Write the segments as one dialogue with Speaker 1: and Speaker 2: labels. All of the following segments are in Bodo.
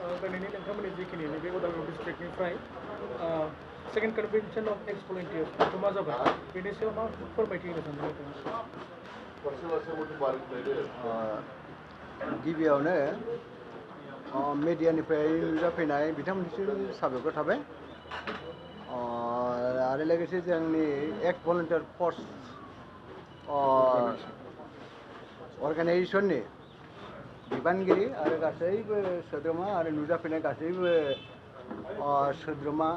Speaker 1: दिनैनि नोंथांमोननि जिखिनि नैबे उदालगुरि डिस्ट्रिक्टनिफ्राय सेकेन्ड कनभेनसन अफ एक्स भलन्टियार्स जमा जाबाय बेनि सायाव मा फोरमायथि होनो सानदों नोंथाङा?
Speaker 2: गिबियावनो मिडियानिफ्राय नुजाफैनाय बिथांमोननिसिम साबायखर थाबाय आरो लोगोसे जोंनि एक्स भलन्टियार फर्स अर्गानाइजेसननि बिबानगिरि आरो गासैबो सोद्रोमा आरो नुजाफैनाय गासैबो सोद्रोमा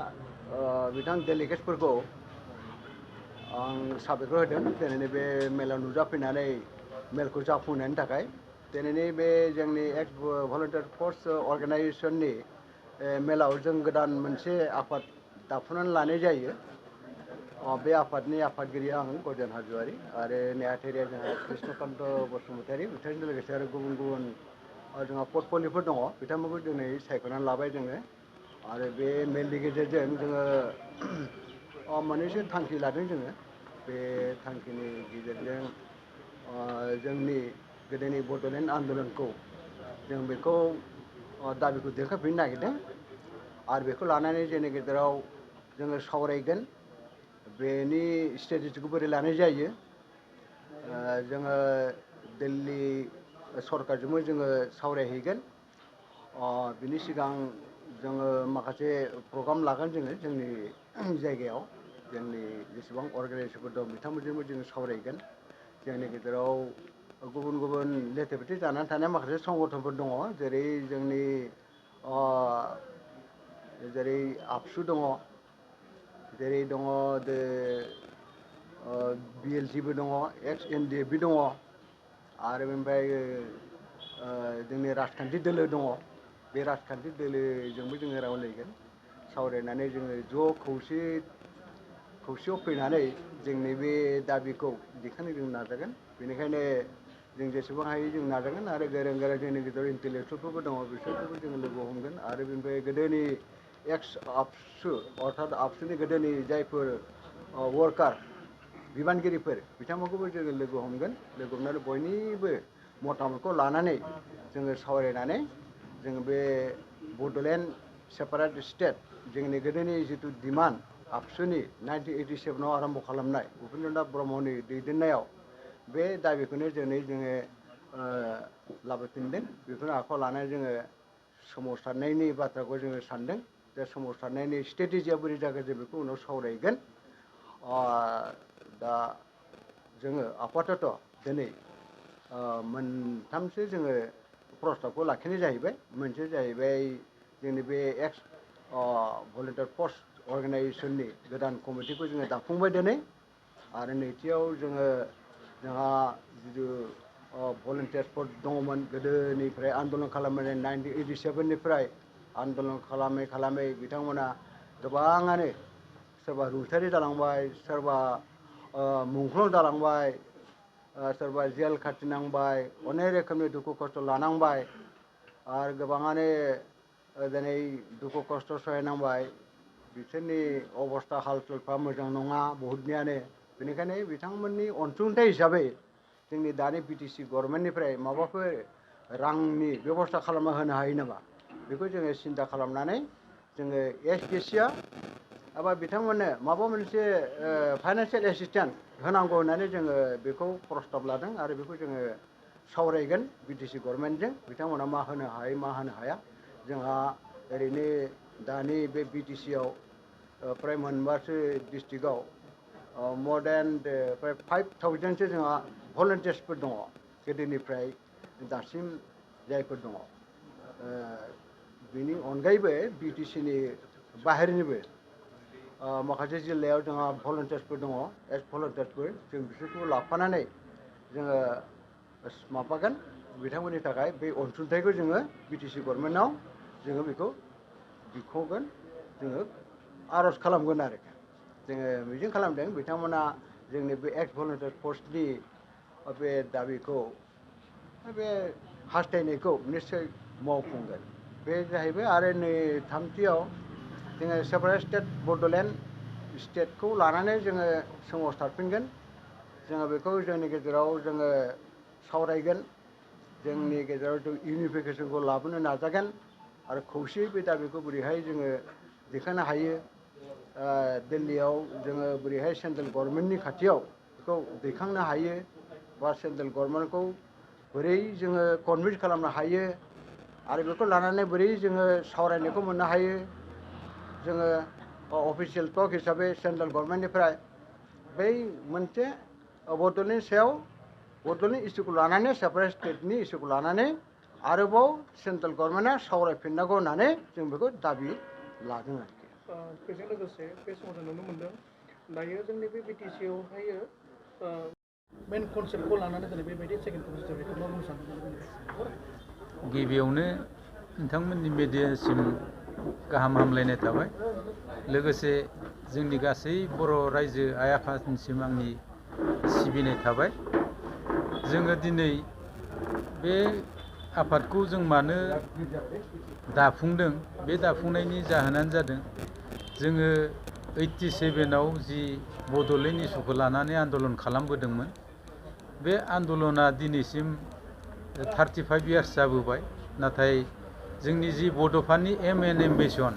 Speaker 2: बिथां डेलिगेट्सफोरखौ आं साबायखर होदों दिनैनि बे मेलाव नुजाफैनानै मेलखौ जाफुंनायनि थाखाय। दिनैनि बे जोंनि एक्स भलन्टियार फर्स अर्गानाइजेसननि मेलाव जों गोदान मोनसे आफाद दाफुंनानै लानाय जायो। बे आफादनि आफादगिरि आं गजेन हाज'वारि आरो नेहाथारिया जोंहा कृष्णकान्त बसुमतारी बिथांजों लोगोसे आरो गुबुन गुबुन जोंहा पर्टफलिय'फोर दङ बिथांमोनखौ दिनै सायख'नानै लाबाय जोङो आरो बे मेलनि गेजेरजों जोङो मोननैसो थांखि लादों जोङो बे थांखिनि गेजेरजों जोंनि गोदोनि बड'लेण्ड आन्दलनखौ जों बेखौ दाबिखौ देखायफिननो नागिरदों आरो बेखौ लानानै जोंनि गेजेराव जोङो सावरायगोन बेनि स्ट्रेटेजिखौ बोरै लानाय जायो। जोङो दिल्ली सरकारजोंबो जोङो सावरायहैगोन। बिनि सिगां जोङो माखासे प्रग्राम लागोन जोङो जोंनि जायगायाव जोंनि जेसेबां अर्गानाइजेसनफोर दं बिथांमोनजोंबो जोङो सावरायगोन। जोंनि गेजेराव गुबुन गुबुन लेथेफेथे जानानै थानाय माखासे संगठनफोर दङ जेरै आबसु दङ, जेरै दङ BLTबो दङ, एक्स NDFबो दङ आरो बेनिफ्राय जोंनि राजखान्थि दोलो दङ। बे राजखान्थि दोलोजोंबो जोङो रायज्लायगोन सावरायनानै जोङो ज' खौसेयाव फैनानै जोंनि बे दाबिखौ दिखांनो जों नाजागोन। बेनिखायनो जों जेसेबां हायो जों नाजागोन आरो गोरों गोरा जोंनि गेजेराव इन्टेलेक्सुवेलफोरबो दङ बिसोरखौबो जोङो लोगो हमगोन आरो बेनिफ्राय गोदोनि एक्स आबसु अर्थात आबसुनि गोदोनि जायफोर वार्कार बिबानगिरिफोर बिथांमोनखौबो जोङो लोगो हमगोन। लोगो हमनानै बयनिबो मतामतखौ लानानै जोङो सावरायनानै जोङो बे बड'लेण्ड सेपारेट स्टेट जोंनि गोदोनि जिथु डिमान्ड आबसुनि 1987आव आरम्भ खालामनाय उपेन्द्र नाथ ब्रह्मनि दैदेननायाव बे दाबिखौनो जोङो लाबोफिनदों। बेखौनो आखायाव लानानै जोङो सोमावसारनायनि बाथ्राखौ जोङो सानदों। बे सोमावसारनायनि स्ट्रेटेजिया बोरै जागोन जों बेखौ उनाव सावरायगोन। दा जोङो आपातत दिनै मोनथामसो जोङो प्रस्ताबखौ लाखिनाय जाहैबाय। मोनसे जाहैबाय जोंनि बे एक्स भलन्टियार फर्स अर्गानाइजेसननि गोदान कमिटिखौ जोङो दाफुंबाय दिनै आरो नैथियाव जोंहा जिथु भलन्टियार्सफोर दङमोन गोदोनिफ्राय आन्दलन खालामनानै 1987निफ्राय आन्दलन खालामै खालामै बिथांमोना गोबाङानो सोरबा रुंसारि जालांबाय, सोरबा मुंख्लं जालांबाय, सोरबा जेल खाथिनांबाय, अनेक रोखोमनि दुखु खस्थ' लानांबाय आरो गोबाङानो दिनै दुखु खस्थ' सहायनांबाय। बिसोरनि अबस्था हाल सालफ्रा मोजां नङा बहुतनियानो। बेनिखायनो बिथांमोननि अनसुंथाइ हिसाबै जोंनि दानि BTC गभर्नमेन्टनिफ्राय माबाफोर रांनि बेबस्था खालामना होनो हायो नामा बेखौ जोङो सिन्था खालामनानै जोङो SPCA एबा बिथांमोननो माबा मोनसे फाइनान्सियेल एसिस्टेन्स होनांगौ होननानै जोङो बेखौ प्रस्ताब लादों आरो बेखौ जोङो सावरायगोन BTC गभर्नमेन्टजों बिथांमोना मा होनो हायो मा होनो हाया। जोंहा ओरैनो दानि बे BTCआव फ्राय मोनबासो डिस्ट्रिक्टआव more than 5,000सो जोंहा भलन्टियार्सफोर दङ गोदोनिफ्राय दासिम जायफोर दङ। बेनि अनगायैबो BTCनि बाहेरनिबो माखासे जिल्लायाव जोंहा भलन्टियार्सफोर दङ एक्स भलन्टियार्सफोर जों बिसोरखौ लाफानानै जोङो माबागोन बिथांमोननि थाखाय बे अनसुंथाइखौ जोङो BTC गभर्नमेन्टआव जोङो बेखौ बिख'गोन जोङो आर'ज खालामगोन आरो जोङो मिजिं खालामदों बिथांमोना जोंनि बे एक्स भलन्टियार फर्सनि बे दाबिखौ बे हास्थायनायखौ निस्सय मावफुंगोन। बे जाहैबाय आरो नै थामथियाव जोङो सेपारेट स्टेट बड'लेण्ड स्टेटखौ लानानै जोङो सोमावसारफिनगोन। जोङो बेखौ जोंनि गेजेराव जोङो सावरायगोन। जोंनि गेजेराव जों इउनिफिकेसनखौ लाबोनो नाजागोन आरो खौसेयै बे दाबिखौ बोरैहाय जोङो दैखांनो हायो दिल्लीयाव जोङो बोरैहाय सेन्ट्रेल गभर्नमेन्टनि खाथियाव बेखौ दैखांनो हायो बा सेन्ट्रेल गभर्नमेन्टखौ बोरै जोङो कनभिन्स खालामनो हायो आरो बेखौ लानानै बोरै जोङो सावरायनायखौ मोननो हायो जोङो अफिसियेल टक हिसाबै सेन्ट्रेल गभर्नमेन्टनिफ्राय बै मोनसे बड'लेण्डनि सायाव बड'लेण्ड इस्युखौ लानानै सेपारेट स्टेटनि इस्युखौ लानानै आरोबाव सेन्ट्रेल गभर्नमेन्टआ सावरायफिननांगौ होननानै जों बेखौ दाबि लादों आरोखि
Speaker 1: बेजों लोगोसे बे समाव जों नुनो मोनदों दायो जोंनि बे बिटिसिआवहायो मेन कनसेप्टखौ लानानै दिनै बेबायदि सेकेन्ड कनसेप्ट बेखौ मा बुंनो सानदों
Speaker 3: गिबियावनो नोंथांमोननि मिडियासिम गाहाम हामलायनाय थाबाय लोगोसे जोंनि गासै बर' रायजो आइ आफानिसिम आंनि सिबिनाय थाबाय जोङो दिनै बे आफादखौ जों मानो दाफुंदों बे दाफुंनायनि जाहोनानो जादों जोङो 87आव जि बड'लेण्ड इस्युखौ लानानै आन्दलन खालामबोदोंमोन बे आन्दलना दिनैसिम 35 इयार्स जाबोबाय नाथाय जोंनि जि बड'फानि एम एन एम्बिशन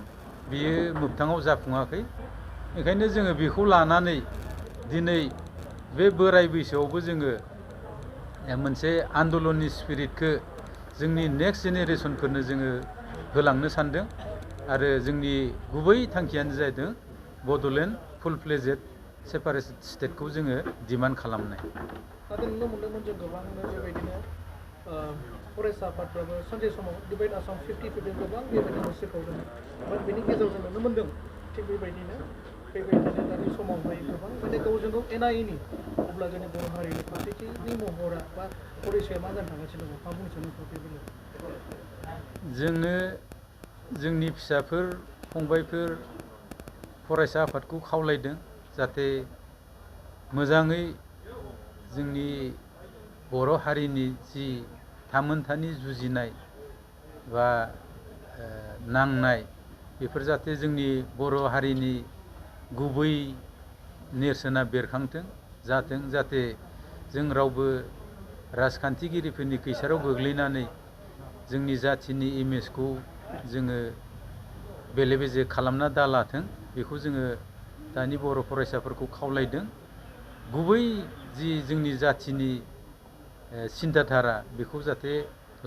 Speaker 3: बियो मोगथाङाव जाफुङाखै ओंखायनो जोङो बेखौ लानानै दिनै बे बोराय बैसोआवबो जोङो मोनसे आन्दलननि स्पिरिटखौ जोंनि नेक्स्ट जेनेरेसनफोरनो जोङो होलांनो सानदों आरो जोंनि गुबै थांखियानो जादों बड'लेण्ड फुल फ्लेजेड सेपारेट स्टेटखौ जोङो डिमान्ड खालामनाय
Speaker 1: नाथाय नुनो मोन्दोंमोन जों गोबांनो बेबायदिनो फरायसा आफादफ्राबो सानसे समाव डिभाइड आसाम 50-50 गोबां बेबायदिनो सिफावदों बाट बेनि गेजेराव जों नुनो मोन्दों थिग बेबायदिनो दानि समावहाय गोबां माने गावजों गाव एना एनि अब्ला जोंनि बर' हारिनि खौसेथिनि महरा बा परिचयआ मा जानो थांगासिनो दङ मा बुंनो सानो बे बेलायाव
Speaker 3: जोङो जोंनि फिसाफोर फंबायफोर फरायसा आफादखौ खावलायदों जाहाथे मोजाङै जोंनि बर' हारिनि जि थामोनथानि जुजिनाय बा नांनाय बेफोर जाहाथे जोंनि बर' हारिनि गुबै नेरसोना बेरखांथों जाहाथे जों रावबो राजखान्थिगिरिफोरनि खैसाराव गोग्लैनानै जोंनि जाथिनि इमेजखौ जोङो बेले बेजे खालामना दालाथों बेखौ जोङो दानि बर' फरायसाफोरखौ खावलायदों गुबै जि जोंनि जाथिनि सिन्थाधारा बेखौ जाहाथे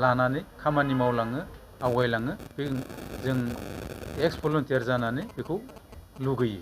Speaker 3: लानानै खामानि मावलाङो आवगायलाङो बे जों एक्स भलन्टियार जानानै बेखौ लुगैयो